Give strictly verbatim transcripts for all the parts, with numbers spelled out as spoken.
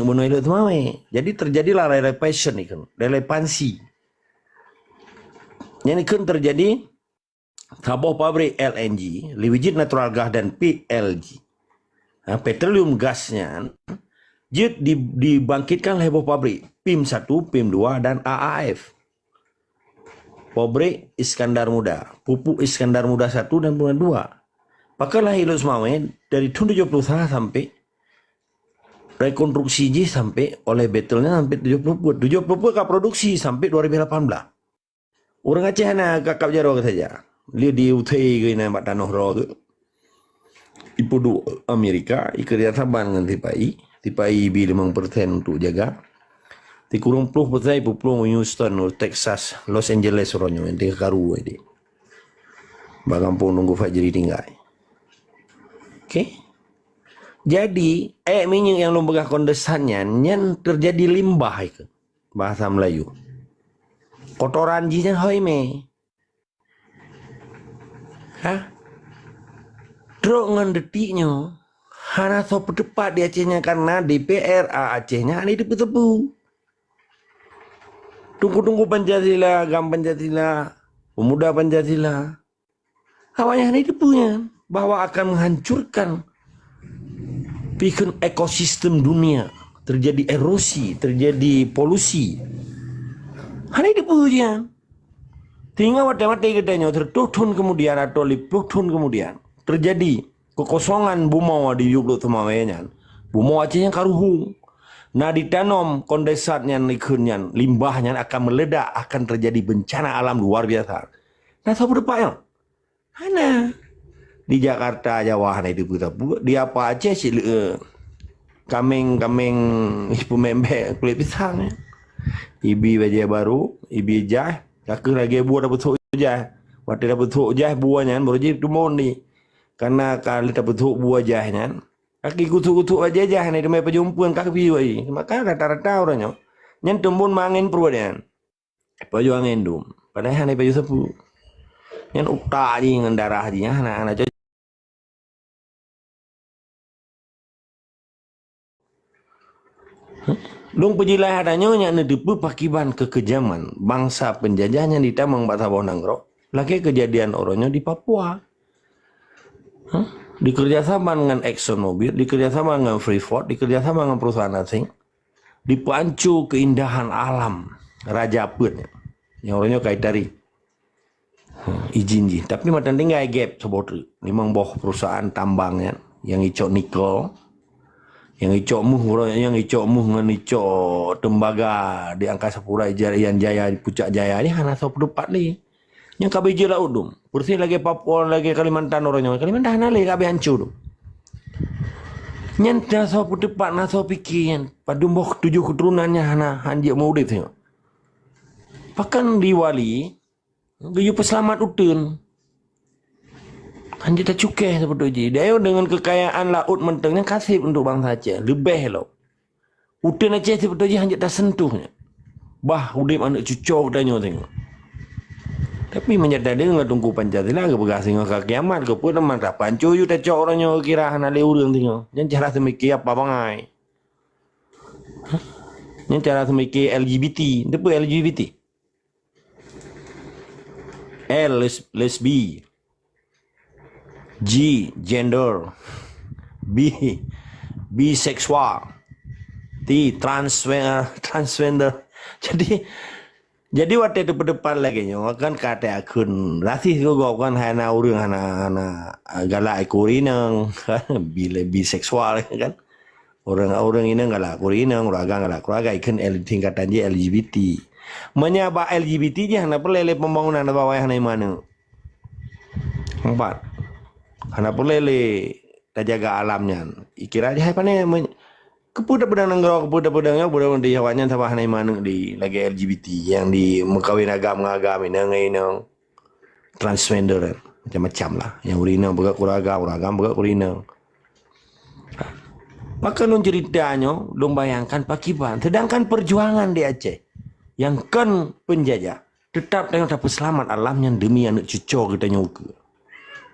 bunoe Lhokseumawe. Jadi terjadilah relevansi ikheun, relevansi. Nyan ikheun terjadi saboh pabrik L N G, liquid natural gas dan P L G. Ha, petroleum gas nyan jeuet di, dibangkitkan lhèe boh pabrik, PIM satu, PIM dua dan A A F. Pabrik Iskandar Muda, pupuk Iskandar Muda satu dan Muda dua. Pakon lahé Lhokseumawe dari tahun tujuh puluh satu sampai rekonstruksi jih sampai oleh Betel nyan sampai tujuh puluh peuet. Tujuh puluh peuet ka produksi sampai dua ribu lapan belas. Ureueng Aceh hana kakap jaroe saja. Lé di Uthai ke inan bak tanoh droe ke. Ipeuduek Amerika, ikeureuja saban ngon sipa-i. Sipa-i ibi limong persen untuk jaga. Sikureueng ploh persen ipeupulang u Houston, u Texas, Los Angeles uroe nyoe, di karu di. Bak gampông Teungku Fajri tinggai. Okey. Jadi, èk minyeuk nyang lôn peugah kondesan nyan, nyan teujadi limbah ikheun. Bahasa Melayu. Kotoran jih nyan hôi mè. Ha? Trok ngon detik nyoe, hana soe peuteupat di Aceh nyan karena D P R A Aceh nyan hana jiteupeue-teupeue. Teungku-teungku Pancasila, GAM Pancasila, pemuda Pancasila, awaknyan hana jiteupeue nyan bahwa akan menghancurkan pikun ekosistem dunia, terjadi erosi, terjadi polusi. Hana jiteupeue nyan. Sehingga watèe-watèe geutanyoe seratus thon kemudian atau lima puluh thon kemudian terjadi kekosongan bumoe di Lhokseumawe nyan, bumoe Aceh nyan ka ruhuh. Na ditanom kondensat nyan, ikheun nyan, limbah nyan akan meledak, akan terjadi bencana alam luar biasa. Na soe peuteupat nyoe? Hana. Di Jakarta, Jawa hana jiteupeue-teupeue. Di apa Aceh cit leu kaméng-kaméng ipeumémbek kulét pisang. Ibi bajèe barô, ibi jaih, ka kheueh lagèe buah tapeusok jaih. Watèe tapeusok jaih buah nyan baru jih teumbon di. Karena ka lheueh tapeusok buah jaih nyan, ka kheueh gusok-gusok bajèe jaih nyan teumé pajoh eumpeuen ka kheueh piôh ai. Maka rata-rata ureueng nyoe nyan teumbon meuangén pruet nyan. Pajoh angén dum. Padahai hana pajoh sapeue. Nyan utak jih ngon darah jih nyan hana, hana cocok. Lôn peujeulah ata nyoe nyan neuteupeue pakiban keukejaman bansa peunjajah nyang jitamong bak saboh nanggroe, lagèe keujadian uroe nyoe di Papua. Huh? Dikeureuja sama ngon ExxonMobil, dikeureuja sama ngon Freeport, dikeureuja sama ngon perusahaan asing, dipeuanco keuindahan alam Raja Peuet nyan. Nyang uroe nyoe ka jitari. Hmm, izin jih. Tapi mantong tinggai gap saboh treuk. Limong boh perusahaan tambang nyan, nyang icok nikel, nyang icok méuh, nyang icok méuh ngon icok tembaga di Angkasa Pura, Irian Jaya, di Pucak Jaya ni hana soe peuteupat lé. Nyang ka beujeuet laôt dum. Persis lagèe Papua, lagèe Kalimantan uroe nyoe. Kalimantan hana lé, ka habéh hanco dum. Nyan na soe peuteupat, na soe pike nyan. Padum boh tujoh keuturonan nyan hana, hanjeuet meuudép singoh. Pakon di Wali, geuyue peuseulamat uteuen. Hanjeuet tacukèh sapeue jih. Dayeuh deungon keukayaan laôt mantong nyan ka sép untuk bansa Aceh. Leubeh lom. Uteuen Aceh sibeutôi jih hanjeuet taseuntoh nyan. Bah udép aneuk cucoe geutanyoe singoh. Tapi meunyo tadeungoe Teungku Pancasila geupeugah singoh ka kiamat, keupeue teuma tapanco yue tacok uroe nyoe kira hana lé ureueng singoh. Nyan cara seumike apa bangai? Hah? Nyan cara seumike L G B T. Teupeue L G B T? L, les-, lesbi. G, gender. B, biseksual. T, transwe-, transgender. Jadi, jadi watèe teupeuteupat lagèe nyoe kan ka takheun rasih keu gob kan, hana ureueng hana, hana, ah, galak ikeu ureueng inong, kan? Bi-, biseksual kan. Ureueng, ureueng inong galak keu ureueng inong, ureueng agam galak keu ureueng agam, ikheun L, tingkatan jih L G B T. Meunyo bak L G B T jih hana peureulèe lé pembangunan bak wayah na iman nyoe. Empat. Hana peureulèe lé tajaga alam nyan. Ikira jih hai pané men-, keupeue tapeudong nanggroe, keupeue tapeudong nyoe, peudong di awaknyan saban hana iman di lagèe L G B T nyang di meukawen agam ngon agam, inong ngon inong. Transgender, macam-macam lah. Nyang ureueng inong peugah keu ureueng agam, ureueng agam peugah keu ureueng inong. Maka lôn cerita nyoe, lôn bayangkan pakiban. Sedangkan perjuangan di Aceh nyang kon peunjajah, teutap tanyoe tapeuseulamat alam nyan demi aneuk cucoe geutanyoe ukeue.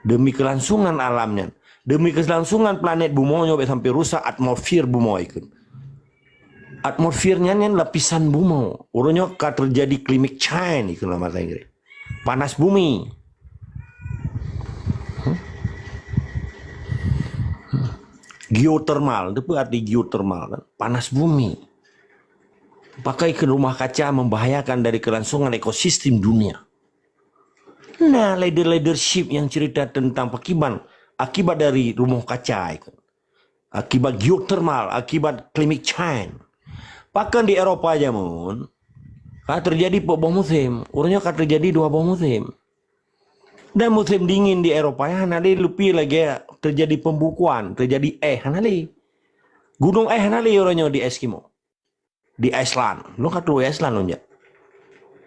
Demi keulangsungan alam nyan, demi keulangsungan planet bumoe nyoe bèk sampai rusak atmosfer bumoe ikheun. Atmosfer nyan, nyan lapisan bumoe. Uroe nyoe ka teujadi climate change, ikheun lam bahasa Inggris. Panas bumi. Hmm? Hmm. Geotermal, itu apa arti geotermal kan? Panas bumi. Pakai ke rumah kaca membahayakan dari kelangsungan ekosistem dunia. Nah, leader-leadership yang cerita tentang pakiban akibat dari rumah kaca itu. Akibat geotermal, akibat climate change. Bahkan di Eropa jameun, ka terjadi peuet boh musim. Uroe nyoe ka terjadi dua boh musim. Dan musim dingin di Eropa ya, hana lé lupi lagée terjadi pembukuan, terjadi es, hana lé. Gunong es hana lé uroe nyoe di Eskimo. Di Iceland. Lôn ka tuwoe Iceland lôn jak.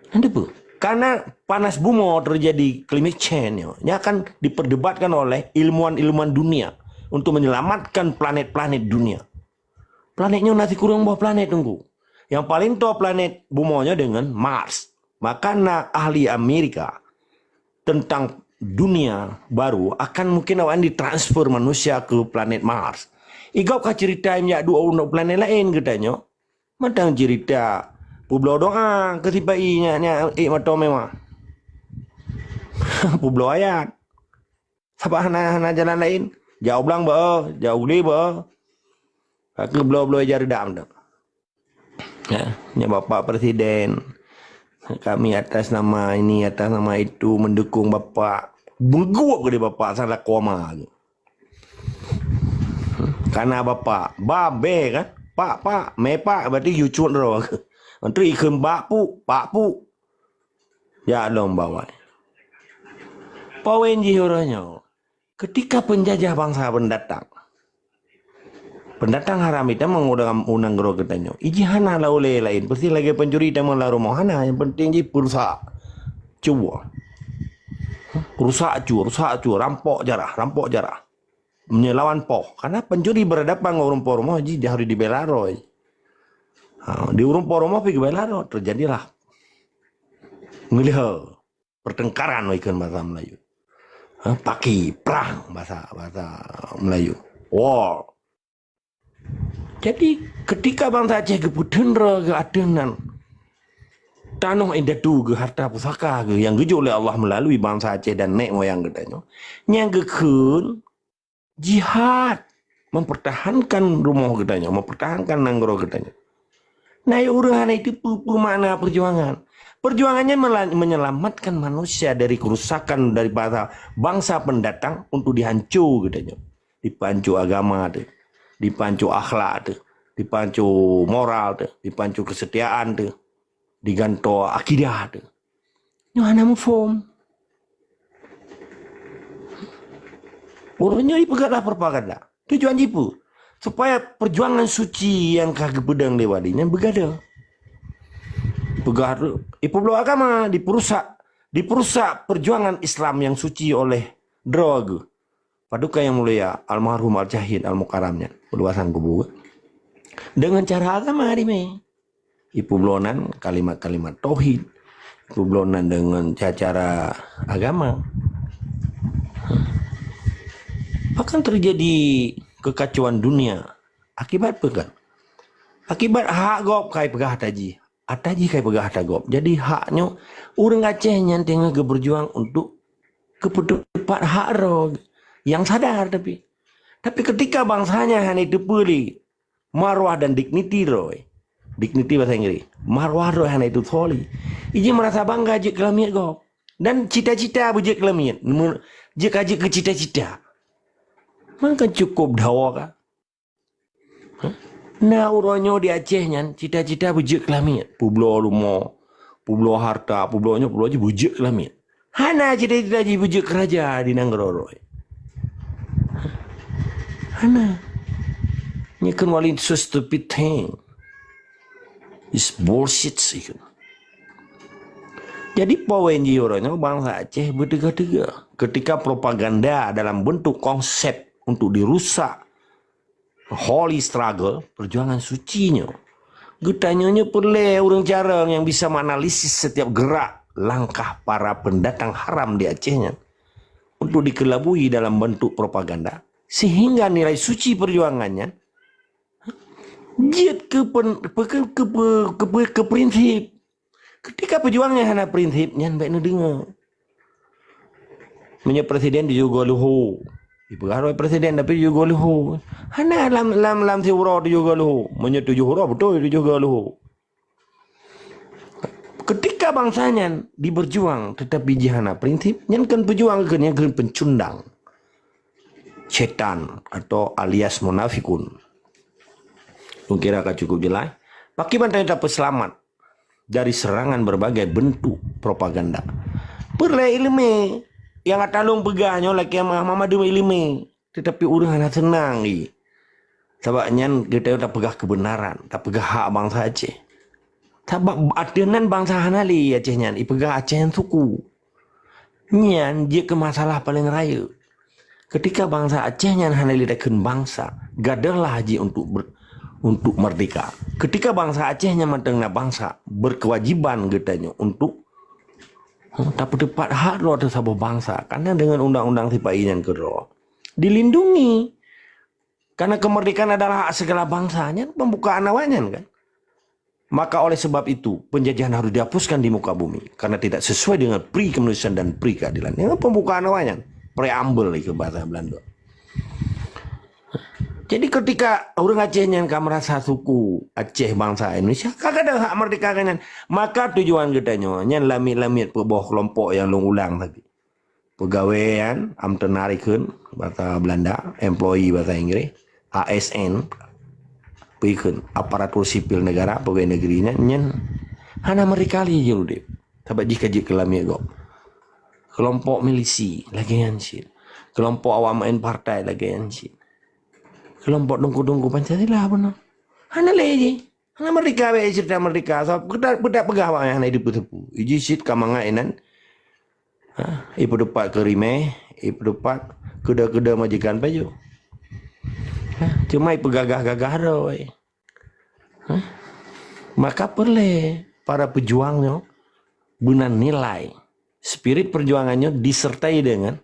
Hana peue. Karena panas bumoe terjadi climate change nyoe, nyan akan diperdebatkan oleh ilmuwan-ilmuwan dunia untuk menyelamatkan planet-planet dunia. Planet nyoe na sikureueng boh planet, Teungku. Yang paling toh planet bumoe nyoe dengan Mars. Maka na ahli Amerika tentang dunia baru akan mungkin awaknyan ditransfer manusia ke planet Mars. Igob ka cerita jak duek u planet laén geutanyoe. Mantong cerita peubloe doa keu sipa-i nyak, nyak ék mantong meuwah. Peubloe ayat. Sabab hana, hana jalan laén. Jak u blang beu, jak u glé beu. Ka keu bloe-bloe ija reudam tu. Ya, nyak Bapak Presiden. Kami atas nama ini, atas nama itu mendukung Bapak. Meungguek di Bapak salah koma tu. Kana Bapak, babe kan? Pak, pak, mé pak, berarti yucut roh. Menteri ikheun bak pu, pak pu. Ya lom bawai. Pawen jih uroe nyoe. Ketika penjajah bangsa pendatang, pendatang haram itu mengundang unang gero geutanyoe. Iji hana la ulée laén, pasti lagée pencuri tamong la rumoh hana, yang penting jih perusak. Cuba. Rusak cu, rusak cu, rampok jarah, rampok jarah. Menyelawan poh. Karena pencuri berhadapan ngon ureuëng po rumoh jih dia harus dibela roh. Ha, di ureuëng po rumoh pi geubela roh, terjadilah ngeuleuhe. Pertengkaran, ikheun bahasa Melayu. Ha, paki, perang bahasa, bahasa Melayu. War. Jadi ketika bangsa Aceh geupeuteun roh geuh ateueh nan tanoh indatu geuh, harta pusaka geuh nyang geujok lé Allah melalui bangsa Aceh dan nek moyang geutanyoe, nyang geukheun jihad, mempertahankan rumoh geutanyoe, mempertahankan nanggroe geutanyoe. Nah, ureuëng hana itu peue-peue makna perjuangan. Perjuangannya mela-, menyelamatkan manusia dari kerusakan daripada bangsa pendatang untuk dihanco geutanyoe. Dipanco agama tu, dipanco akhlak tu, dipanco moral tu, dipanco kesetiaan tu, diganto akidah tu. Nyoe hana muphom. Uroe nyoe ipeugah lah propaganda. Tujuan jipu supaya perjuangan suci yang ka geupeudong lé wali nyan beugada. Peugah tu, ipeubloe agama, diperusak, diperusak perjuangan Islam yang suci oleh droe geuh. Paduka yang mulia almarhum Al-Jahid Al-Mukarram nyan, uluwa sang kubu. Dengan cara agama rimé. Ipeubloe nan kalimat-kalimat tauhid. Ipeubloe nan dengan cara-cara agama. Akan terjadi kekacauan dunia. Akibat apa kan? Akibat hak gob kai peugah taji. Ata jih kai peugah ata gob. Jadi hak nyoe ureuëng Aceh nyan teungoh geupeurjuang untuk keupeuteupat hak droe nyang sadar tapi. Tapi ketika bangsanya hana teupeu lé marwah dan digniti droe. Digniti bahasa Inggris. Marwah droe hana itu tholi. Iji merasa bangga jeuet keulamiet gob. Dan cita-cita beujeuet keulamiet. Jeuet ka jeuet keu cita-cita. Maka cukup dawa ka. Na uroe nyoe di Aceh nyan cita-cita beujeuet keulamiet. Peubloe rumoh, peubloe harta, peubloe nyoe, peubloe jih beujeuet keulamiet. Hana cita-cita jih beujeuet keuraja di nanggroe droe. Hana. Nyoe kheun wali so stupid thing. Is bullshit sih. Jadi poin jih uroe nyoe bangsa Aceh beuteuga-teuga ketika propaganda dalam bentuk konsep untuk dirusak holy struggle, perjuangan suci nyoe. Geutanyoe nyoe peureulée ureuëng carông nyang bisa menganalisis setiap gerak langkah para pendatang haram di Aceh nyan untuk dikelabui dalam bentuk propaganda sehingga nilai suci perjuangan nyan Jeuet keu pen, keu, keu, keu, keu, keu, keu prinsip. Ketika peujuang nyang hana prinsip, nyan bèk neudeungoe. Meunyoe presiden tujoh goe leuho, ipeugah droe presiden tapi tujoh goe leuho. Hana lam, lam, lam siuroe tujoh goe leuho. Meunyoe tujoh uroe beutôi tujoh goe leuho. Ketika bangsa nyan diberjuang tetapi jih hana prinsip, nyan kon peujuang, nyan kon pencundang. Setan atau alias munafikun. Kukira ka cukup jelas. Pakriban tanyoe tapeuseulamat dari serangan berbagai bentuk propaganda? Peureulèe ileumèe. Nyang ata lôn peugah nyoe lakèe meuah, meumadum ileumèe. Tetapi ureueng hana seunang lé. Sabab nyan geutanyoe tapeugah keubeunaran, tapeugah hak bansa Aceh. Sabab ateueh nan bansa hana lé Aceh nyan, ipeugah Aceh nyan suku. Nyan jeuet keu masalah paleng rayeuk. Ketika bansa Aceh nyan hana lé takheun bansa, gadôhlah jih untuk ber-, untuk merdeka. Ketika bansa Aceh nyan mantong na bansa, berkewajiban geutanyoe untuk, hmm, tapeuteupat hak droe ateueh saboh bansa. Karena dengan undang-undang sipa-i nyan keudroe dilindungi. Karena kemerdekaan adalah hak segala bangsa. Nyan pembukaan awaknyan kan. Maka oleh sebab itu, penjajahan harus dihapuskan di muka bumi karena tidak sesuai dengan pri kemanusiaan dan pri keadilan. Nyan pembukaan awaknyan. Preambel itu bahasa Belanda. Jadi ketika ureueng Aceh nyan ka merasa suku Aceh bangsa Indonesia, ka gadôh hak merdeka nyan. Maka tujuan geutanyoe nyan lamiet-lamiet peuboh kelompok nyang lôn ulang tadi. Peugawèe nyan, amtenar ikheun, bahasa Belanda, employee bahasa Inggris, A S N, peue ikheun, aparatur sipil negara, pegawai negeri nyan, nyan hana merdeka lé jih udép. Sabab jih ka jeuet keu lamiet gob. Kelompok milisi, lagèe nyan cit. Kelompok awak main partai, lagèe nyan cit. Kelompok teungku-teungku Pancasila bunoe. Hana lé jih. Hana merdeka bèk cerita merdeka. Sabab peudak, peudak peugah awak nyan hana jiteupeue-teupeue. Jih cit ka mangat inan. Ha, ipeuteupat keu rimeh, ipeuteupat keuda-keuda majikan pajoh. Ha, cuma ipeugagah-gagah droe. Ha? Maka peureulèe para peujuang nyoe beuna nilai. Spirit perjuangan nyoe disertai dengan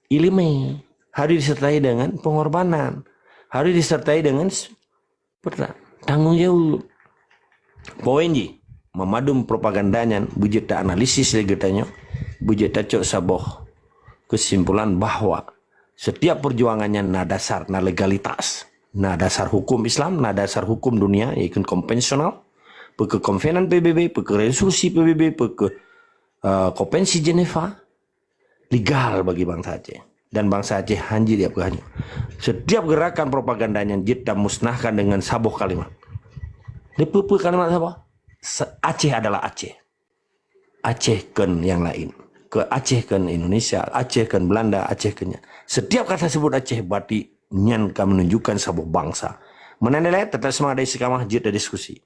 ileumèe, harus disertai dengan pengorbanan, harus disertai dengan s-, tanggong jaweueb. Poin jih, memadum propaganda nyan beujeuet ta-analisis lé geutanyoe, beujeuet tacok saboh keusimpulan bahwa setiap perjuangan nyan na dasar, na legalitas, na dasar hukum Islam, na dasar hukum dunia, yaitu konvensional, peue keu konvenan P B B, peue keu resolusi P B B, peue keu, eh, konvensi Geneva, legal bagi bansa Aceh. Dan bansa Aceh hanjeuet jak peuhanco. Setiap gerakan propaganda nyan jeuet tamusnahkan dengan saboh kalimat. Dipeue-peue kalimat saboh? Se-, Aceh adalah Aceh. Aceh kon nyang laén. Ke Aceh kon Indonesia, Aceh kon Belanda, Aceh kon nyan. Setiap kata sebut Aceh, berarti nyan ka menunjukkan saboh bansa. Meunan ilèe, teutap seumangat dari Istiqamah, jeuet tadiskusi.